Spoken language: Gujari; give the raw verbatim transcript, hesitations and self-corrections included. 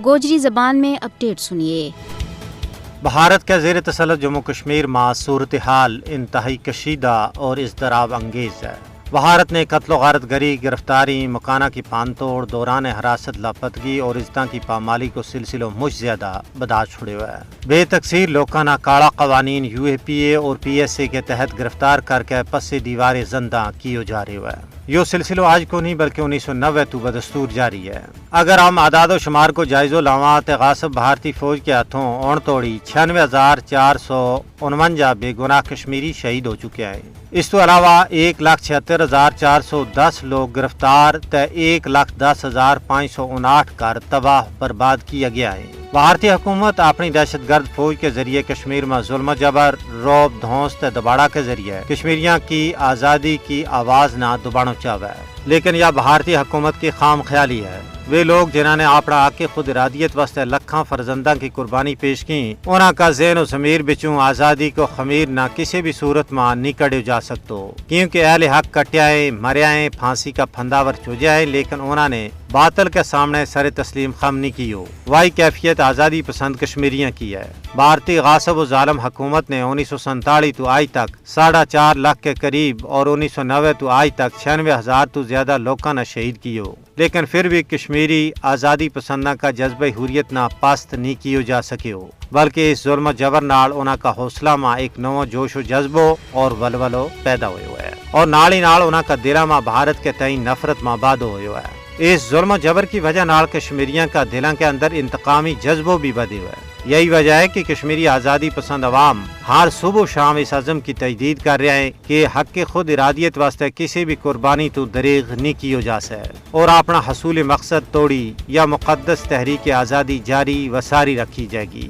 گوجری زبان میں اپڈیٹ سنیے۔ بھارت کے زیر تسلط جموں کشمیر ما صورتحال انتہائی کشیدہ اور اضطراب انگیز ہے۔ بھارت نے قتل و غارت گری، گرفتاری، مکانہ کی پان توڑ، دوران حراست لاپتگی اور عزتاں کی پامالی کو سلسلو مچ زیادہ بداز چھڑیو ہے۔ بے تقصیر لوکاں نا کالا قوانین یو اے پی اے اور پی ایس اے کے تحت گرفتار کر کے پس دیوار زنداں کیو جا رہیو ہے۔ یوہ سلسلو آج کو نہیں بلکہ انیس سو نوے تو بدستور جاری ہے۔ اگر ہم اعداد و شمار کو جائزو لاواں تے غاصب بھارتی فوج کے ہتھوں ہن توڑی چھیانوے ہزار چار سو انونجا بے گناہ کشمیری شہید ہو چکیا ہیں۔ اس تو علاوہ ایک لاکھ چھہتر ہزار چار سو دس لوگ گرفتار تے ایک لاکھ دس ہزار پانچ سو اناٹھ کر تباہ برباد کیا گیا ہیں۔ بھارتی حکومت اپنی دہشت گرد فوج کے ذریعے کشمیر ما ظلم و جبر، روب دھونس تے دباڑا کے ذریعے کشمیریاں کی آزادی کی آواز نا دبانو چاہوے۔ لیکن یا بھارتی حکومت کی خام خیالی ہے۔ ویہ لوگ جنہاں نے اپنا حق خود ارادیت واسطے لکھاں فرزنداں کی قربانی پیش کی، انہاں کا ذہن و ضمیر بچوں آزادی کو خمیر نہ کسی بھی صورت ما نکڑیو جا سکتو، کیونکہ اہل حق کٹیا ہیں، مریا ہیں، پھانسی کا پھنداور چوجیا ہیں، لیکن انہاں نے باطل کے سامنے سر تسلیم خم نہیں کیو۔ وائی کیفیت آزادی پسند کشمیریاں کی ہے۔ بھارتی غاصب و ظالم حکومت نے انیس سو سینتالیس تو آج تک ساڑھا چار لاکھ کے قریب اور انیس سو نوے تو آج تک چھیانوے ہزار تو زیادہ لوکاں نا شہید کیو، لیکن پھر بھی کشمیری آزادی پسنداں کا جذبہ حریت نا پست نہیں کیو جا سکیو، بلکہ اس ظلم و جبر نال انہاں کا حوصلہ ما ایک نوو جوش و جذبو اور ولولو پیدا ہویو ہے، اور نال ہی نال انہاں کا دلاں ما بھارت کے تئیں نفرت ما بادو ہویو ہے۔ اس ظلم و جبر کی وجہ نال کشمیریاں کا دلاں کے اندر انتقامی جذبو بھی بدیو ہے۔ یہی وجہ ہے کہ کشمیری آزادی پسند عوام ہر صبح و شام اس عزم کی تجدید کر رہیا ہیں کہ حق خود ارادیت واسطے کسی بھی قربانی تو دریغ نہیں کیو جا سکے، اور اپنا حصول مقصد توڑی یا مقدس تحریک آزادی جاری و ساری رکھی جائے گی۔